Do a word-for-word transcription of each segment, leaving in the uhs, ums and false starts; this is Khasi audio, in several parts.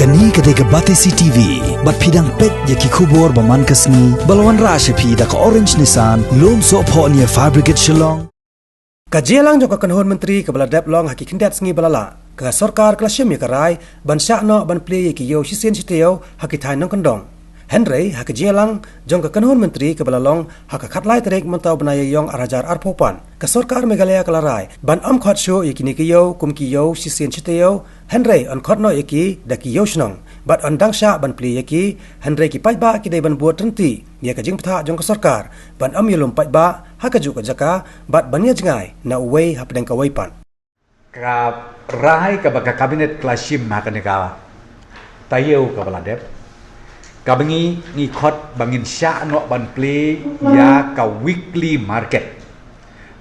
Kane ka dei ka Batesi T V, bad phi dang peit ïa ki khubor ba man ka sngi, ba la wanrah sha phi da ka Orange Nissan, Lumsohphoh near Fire Brigade Shillong. Ka jingïalang jong ka kynhun myntri kaba la dep long ha ki khyndiat sngi ba la lah, ka sorkar ka la shim ïa ka rai ban shah noh ban plie ïa ki ïew shisien shi taïew ha ki thaiñ nongkyndong. Hynrei ha ka jingïalang jong ka kynhun myntri kaba la long ha ka khatlai tarik mynta u bnai Ïaïong ar hajar arphew pan, ka sorkar Meghalaya ka la rai ban ym khot shuh ïa kine ki ïew kum ki ïew shisien shi taïew, hynrei yn khot noh ïa ki da ki ïew shnong bad yn dang shah ban plie ïa ki, hynrei ki paidbah ki dei ban bud ryntih ïa ka jingbthah jong ka sorkar ban ym ïalum paidbah ha kajuh ka jaka bad ban ïa jngai na uwei hapdeng kawei pat. Ka rai kaba ka cabinet ka la shim ha kane ka taïew kaba la dep, kaba ngi, ngi khot ba ngin shah noh ban plie ïa ka weekly market.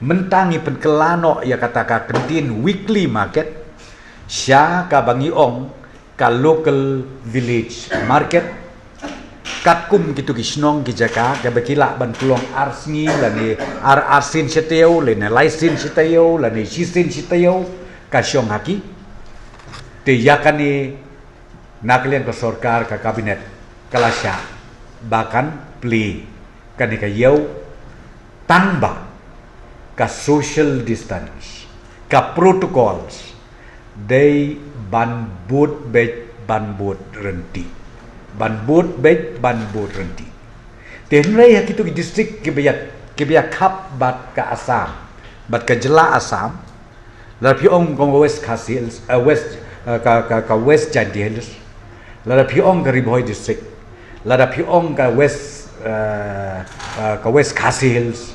Mynta ngi pynkylla noh ïa kata ka kyntien weekly market sha kaba ngi ong ka local village market. Katkum kito ki shnong ki jaka kaba ki lah ban pynlong ar sngi lane ar, ar sien shi taïew lane lai sien shi taïew lane shisien shi taïew ka shong ha ki. Te ïa kane na ka liang ka sorkar, ka cabinet ka la shah ba kan plie kane ka ïew, tang ba ka social distance, ka protocols dei ban bud beit ban bud ryntih. Ban bud beit ban bud ryntih. Te hynrei ha kito ki district kiba ïa, kiba ïa khap bad ka Assam, bad ka jylla Assam, lada phi ong ka West Khasi Hills, eh, West, eh, ka, ka, ka West Jaintia Hills, lada phi ong ka Ri Bhoi District, lada phi ong ka West, eh, eh, ka West Khasi Hills,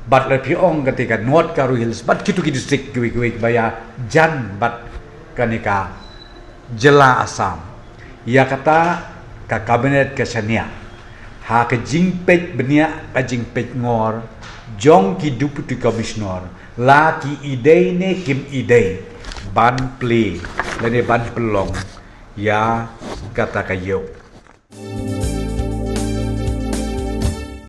bad lada phi ong kata ka North Garo Hills, bad kito ki district kiwei kiwei ba ïa jan bad kane ka jylla Assam. Ïa kata ka cabinet ka shaniah ha ka jingpeit bniah, ka jingpeit ngor jong ki deputy commissioner, la ki ïadei ne kim ïadei ban plie lane ban pynlong ïa kata ka ïew.